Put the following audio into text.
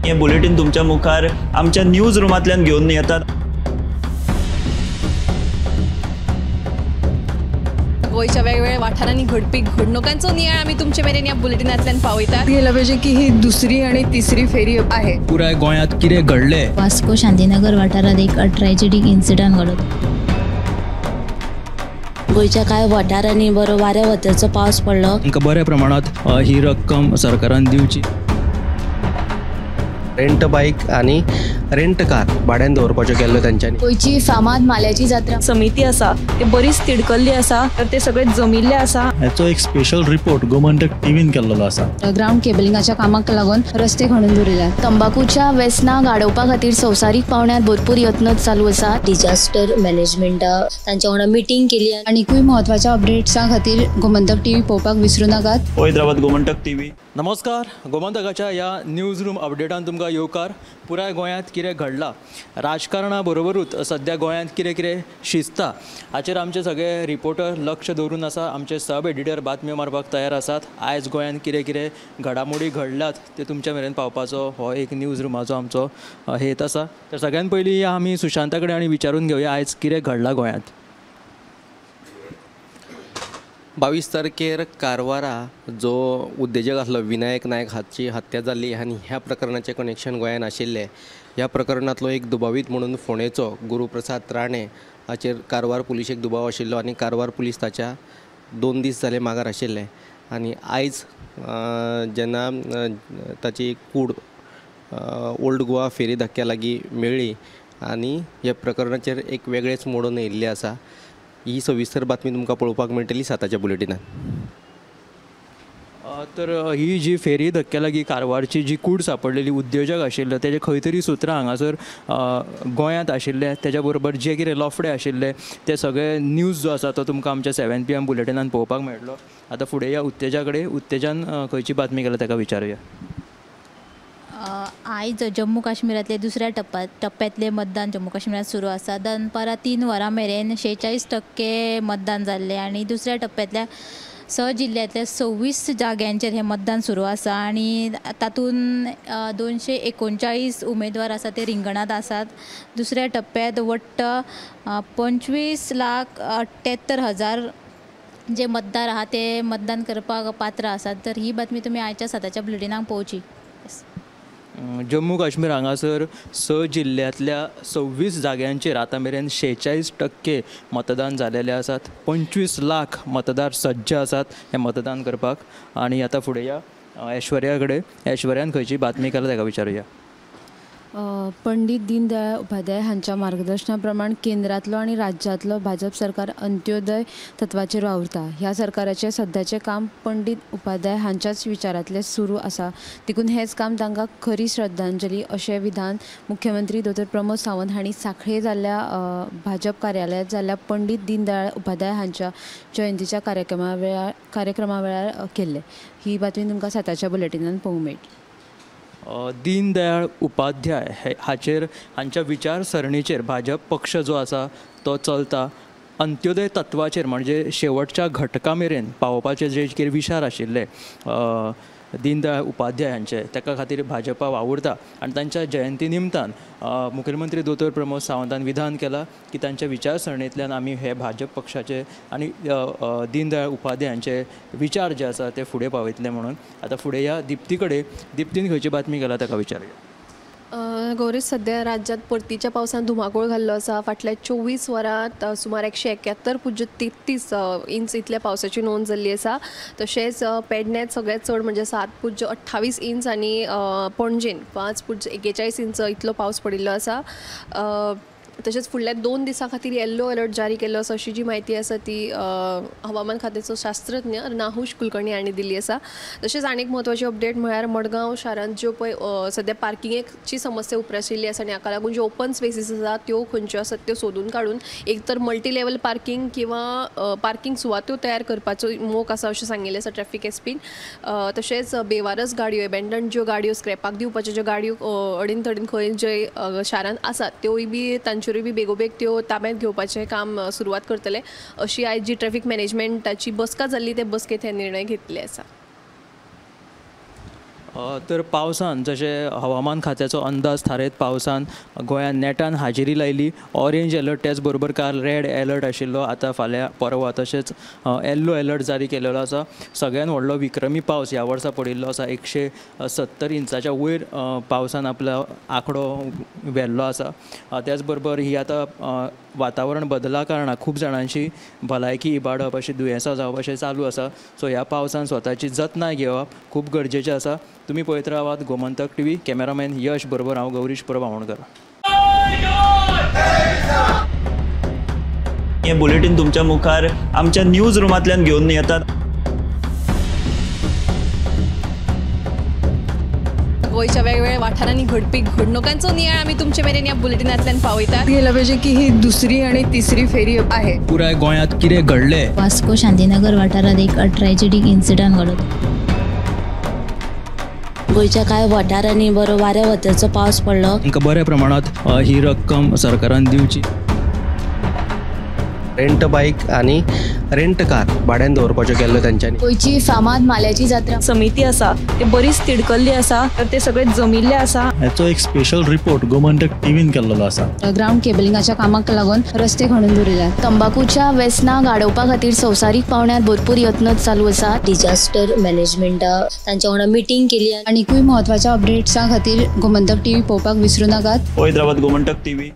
हे बुलेटीन तुमच्या मुखार आमच्या न्यूज रुमांतल्यान घेवन येतात। गोंयच्या वेगवेगळ्या वाठारांनी घडपी घडणुकांचो नियाळ आमी तुमचे मेरेन ह्या बुलेटिनांतल्यान पावयतात। गेलं पाहिजे की ही दुसरी आणि तिसरी फेरी आहे। पुराय गोंयांत कितें घडलें। वास्को शांतीनगर वाठारांत एक ट्रॅजेडीक इन्सिडंट घडलो। गोंयच्या कांय वाठारांनी बरो वाऱ्या वताचो पावस पडलो। तांकां बऱ्या प्रमाणांत ही रक्कम सरकारान दिवची। रेंट बाईक आनी रेंट कार भाड्यान दवरपाच्यो केल्ल्यो तांच्यांनी। गोंयची फामाद माल्याची जात्रा समिती आसा ते बरीच तिडकल्ली आसा, तर ते सगळे जमिल्ले आसा। हाचो एक स्पेशल रिपोर्ट गोमंतक टीव्हीन केल्लो आसा। ग्राउंड केबलिंगाच्या कामाक लागून रस्ते खणून दवरिल्यात। तंबाकूच्या वेसनाक आडोवपा खातीर संवसारीक पावंड्यार भरपूर यत्न चालू आसा। डिजास्टर मॅनेजमेंटा तांच्या वांगडा मिटींग केली। आनीकूय म्हत्वाच्या अपडेट्सां खातीर गोमंतक टीव्ही पळोवपाक विसरूं नाकात। हैदराबाद गोमंतक टीव्ही। नमस्कार, गोमंतकाच्या ह्या न्यूज रूम अपडेटान तुमकां येवकार। पुराय गोंयांत कितें घडलां, राजकारणा बरोबरूच सद्या गोंयांत कितें कितें शिजता हाचेर आमचे सगळे रिपोर्टर लक्ष दवरून आसा। आमचे सब एडिटर बातम्यो मारपाक तयार आसात। आयज गोंयांत कितें कितें घडामोडी घडल्यात ते तुमच्या मेरेन पावपाचो हो एक न्यूज रुमाचो आमचो हेत आसा। तर सगळ्यान पयलीं आमी सुशांता कडेन आनी विचारून घेवया आयज कितें घडलां गोंयांत। 22 तारखेर कारवारा जो उद्देजक आसलो विनायक नायक हाची हत्या जाल्ली आनी ह्या प्रकरणाचें कनेक्शन गोंयान आशिल्लें। ह्या प्रकरणांतलो एक दुबावीत म्हणून फोंडेचो गुरुप्रसाद राणे हाचेर कारवार पुलिशेक दुबाव आशिल्लो आनी कारवार पुलीस ताच्या 2 दीस जाले मागार आशिल्ले आनी आयज जेन्ना ताची कूड ओल्ड गोवा फेरी धक्क्या लागीं मेळ्ळी आनी ह्या प्रकरणाचेर एक वेगळेंच मोडून येयिल्लें आसा। ही सविस्तर बातमी तुमकां पळोवपाक मेळटली 7च्या बुलेटिनात। तर ही जी फेरी धक्क्या लागीं कारवारची जी कूड सापडलेली उद्योजक आशिल्ले तेजे खंय तरी सुत्रां हांगासर गोंयांत आशिल्ले, तेज्या बरोबर जे कितें लफडे आशिल्ले ते सगळे न्यूज जो आसा तो तुमकां आमच्या 7 PM बुलेटिनान पळोवपाक मेळटलो। आतां फुडें या उत्तेजा कडेन, उत्तेजान खंयची बातमी केल्या ताका विचारुया। आयज जम्मू काश्मीरांतले दुसऱ्या टप्प्यांतलें मतदान जम्मू काश्मीरांत सुरू आसा। दनपारां 3 वरां मेरेन 46% मतदान जाल्लें आनी दुसऱ्या टप्प्यांतल्या 6 जिल्ल्यांतल्या 26 जाग्यांचेर हें मतदान सुरू आसा आनी तातूंत 239 उमेदवार आसा ते रिंगणांत आसात। दुसऱ्या टप्प्यांत वट्ट 25,78,000 जे मतदार आहा ते मतदान करपाक पात्र आसात। तर ही बातमी तुमी आयच्या 7च्या बुलेटिनाक पळोवची। जम्मू काश्मीर हांगासर 6 जिल्ल्यांतल्या 26 जाग्यांचेर आतां मेरेन 46% मतदान जालेलें आसात। 25 लाख मतदार सज्ज आसात हें मतदान करपाक। आनी आतां फुडें या ऐश्वर्या कडेन, ऐश्वर्यान खंयची बातमी केल्या ताका विचारुया। पंडित दीनदयाळ उपाध्याय हांच्या मार्गदर्शना प्रमाण केंद्रांतलो आनी राज्यांतलो भाजप सरकार अंत्योदय तत्वाचेर वावुरता। ह्या सरकाराचें सद्याचें काम पंडित उपाध्याय हांच्याच विचारांतलें सुरू आसा, देखून हेंच काम तांकां खरी श्रद्धांजली अशें विधान मुख्यमंत्री दोतोर प्रमोद सावंत हांणी सांखळे जाल्ल्या भाजप कार्यालयांत जाल्ल्या पंडित दीनदयाळ उपाध्याय हांच्या जयंतीच्या कार्यक्रमा वेळार केल्लें। ही बातमी तुमकां 7च्या बुलेटिनान पळोवंक मेळटली। दीनदयाळ उपाध्याय हाचेर हांच्या विचारसरणीचेर भाजप पक्ष जो आसा तो चलता। अंत्योदय तत्वाचेर म्हणजे शेवटच्या घटका मेरेन पावोवपाचे जे कितें विचार आशिल्ले दीनदयाळ उपाध्याय हांचे, ताका खातीर भाजपा वावुरता। आनी तांच्या जयंती निमतान मुखेलमंत्री दोतोर प्रमोद सावंतान विधान केलां की तांच्या विचारसरणींतल्यान आमी हे भाजप पक्षाचे आनी दीनदयाळ उपाध्याय हांचे विचार जे आसा ते फुडें पावयतले म्हणून। आतां फुडें या दिप्ती कडेन, दिप्तीन खंयची बातमी केला ताका विचारुया। गौरीश, सद्या राज्यांत परतीच्या पावसान धुमाकूळ घाल्लो आसा। फाटल्या 24 वरांत सुमार 171.33 इंच इतल्या पावसाची नोंद जाल्ली आसा। तशेंच पेडण्यांत सगळ्यांत चड म्हणजे 7.28 इंच आनी पणजेन 5.41 इंच इतलो पावस पडिल्लो आसा। तशेंच फुडल्या 2 दिसां खातीर येल्लो अलर्ट जारी केल्लो आसा अशी जी म्हायती आसा ती हवामान खात्याचो शास्त्रज्ञ नाहुश कुलकर्णी हांणी दिल्ली आसा। तशेंच आनीक म्हत्वाची अपडेट म्हळ्यार मडगांव शारांत ज्यो पळय सद्या पार्किंगेची समस्या उप्राशिल्ली आसा आनी हाका लागून ज्यो ओपन स्पेसीस आसा त्यो खंयच्यो आसात त्यो सोदून काडून एक तर मल्टी लेवल पार्किंग किंवा पार्किंग सुवात्यो तयार करपाचो मोख आसा अशें सांगिल्लें आसा ट्रॅफिक एसपीन। तशेंच बेवारस गाडयो, एबेंडन ज्यो गाडयो, स्क्रॅपाक दिवपाच्यो ज्यो गाडयो अडीन तडीन खंय जे शारांत आसात त्योय बी तांच्यो बी बेगोबेग त्यो ताब्यांत घेवपाचें काम सुरवात करतले अशी आयज जी ट्रॅफिक मॅनेजमेंटाची बसका जाल्ली ते बसकेंत हे निर्णय घेतले आसा। तर पावसान जशें हवामान खात्याचो अंदाज थारयत पावसान गोंयांत नेटान हाजेरी लायली. ऑरेंज अलर्ट त्याच बरोबर काल रेड अलर्ट आशिल्लो, आतां फाल्यां परवा तशेंच येल्लो अलर्ट जारी केलेलो आसा. सगळ्यान व्हडलो विक्रमी पावस ह्या वर्सा पडिल्लो आसा. 170 इंचाच्या वयर पावसान आपलो आंकडो व्हेल्लो आसा. त्याच बरोबर ही आतां वातावरण बदला कारणान खूब जाणांची भलायकी इबाडप अशी दुयेंसां जावप अशें चालू आसा. सो ह्या पावसान स्वताची जतनाय घेवप खूब गरजेचें आसा. तुमी पळयत रावात गोमंतक टीव्ही. कॅमेरामॅन यश बरोबर हांव गौरीश परब आमोणकर. हे बुलेटीन तुमच्या मुखार आमच्या न्यूज रुमांतल्यान घेवन येतात. गोंयच्या वेगवेगळ्या वाठारांनी घडपी घडणुकांचो नियाळ आमी तुमचे मेरेन ह्या बुलेटिनांतल्यान पावयतात. गेलं पाहिजे की ही दुसरी आणि तिसरी फेरी आहे. पुराय गोंयांत कितें घडलें, वास्को शांतीनगर वाठारांत एक ट्रॅजेडीक इन्सिडंट घडलो. गोंयच्या कांय वाठारांनी बरो वाऱ्या वताचो पावस पडलो. तांकां बऱ्या प्रमाणांत ही रक्कम सरकारान दिवची. रेंट बायक आनी रेंट कार भाड्यान दवरपाच्यो केल्ल्यो तेंच्यांनी. गोंयची फामाद माल्याची जात्रा समिती आसा ते बरीच तिडकल्ली आसा, तर ते सगळे जमिल्ले आसा. हाचो एक स्पेशल रिपोर्ट गोमंतक टीव्हीन केल्लो आसा. ग्रावंड केबलिंगाच्या कामाक लागून रस्ते खणून दवरिल्यात. तंबाकूच्या वेसनाक आडोवपा खातीर संवसारीक पावंड्यार भरपूर यत्न चालू आसा. डिजास्टर मॅनेजमेंटा तांच्या वांगडा मिटींग केली. आनीकूय म्हत्वाच्या अपडेट्सां खातीर गोमंतक टीव्ही पळोवपाक विसरूं नाकात. पळयत रावात गोमंतक टीव्ही.